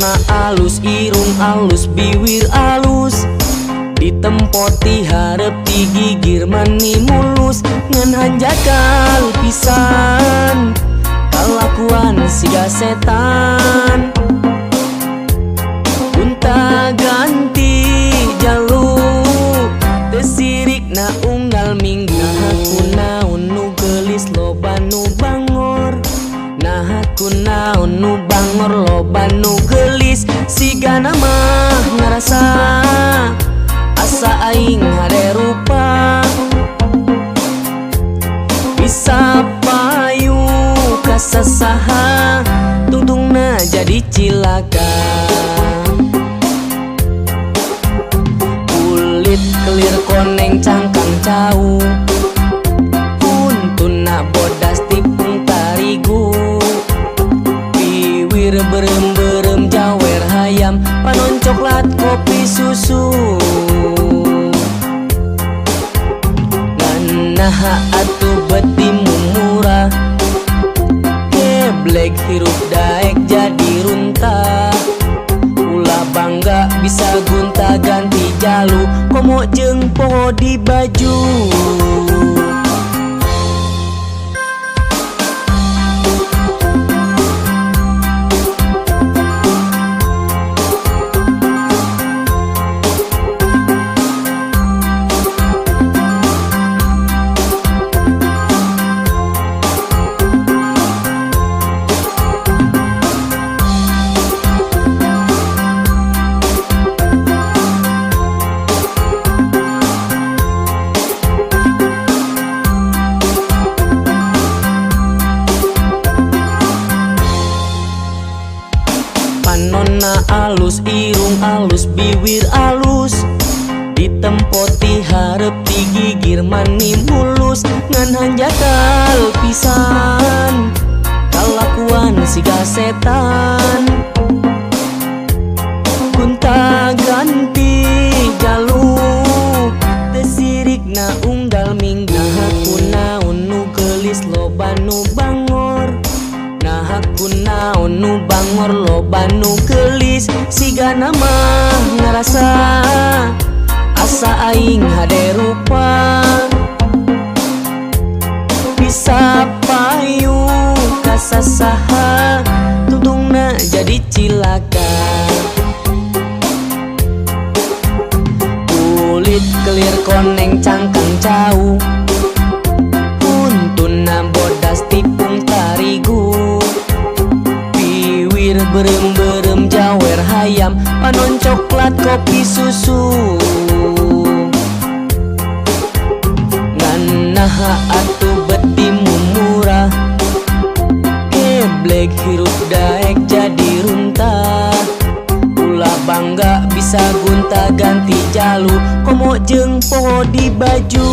Panonna alus, irung alus, biwir alus. Ditempoti hareup ti gigir mani mulus. Ngan hanjakal pisan, kalakuan siga setan. Gonta ganti jalu, teu sirikna unggal minggu. Naha kunaon nu geulis loba nu bangor, naha kunaon nu bangor loba nu geulis. Sigana mah ngarasa asa aing hade rupa. Bisa payu ka sasaha, tungtungna jadi cilaka. Kulit kelir koneng cangkang cau, huntuna bodas tipung tarigu. Biwir beureum-beureum jawer hayam, panon coklat kopi susu. Ngan naha atuh beuti murah, geblek hirup daek jadi runtah. Ulah bangga bisa gonta ganti jalu, komo jeung poho di baju. Panonna alus, irung alus, biwir alus. Ditempoti hareup ti gigir mani mulus. Ngan hanjakal pisan, kalakuan siga setan. Gonta ganti jalu, teu sirikna unggal minggu. Naha kunaon nu geulis loba nu bangor, naha kunaon nu bangor loba nu geulis. Sigana mah ngarasa asa aing hade rupa. Bisa payu ka sasaha, tungtungna jadi cilaka. Kulit kelir koneng cangkang cau, huntuna bodas tipung tarigu. Biwir beureum-beureum jawer hayam, panon coklat kopi susu. Ngan naha atuh beuti murah, geblek hirup daek jadi runtah. Ulah bangga bisa gonta ganti jalu, komo jeung poho di baju.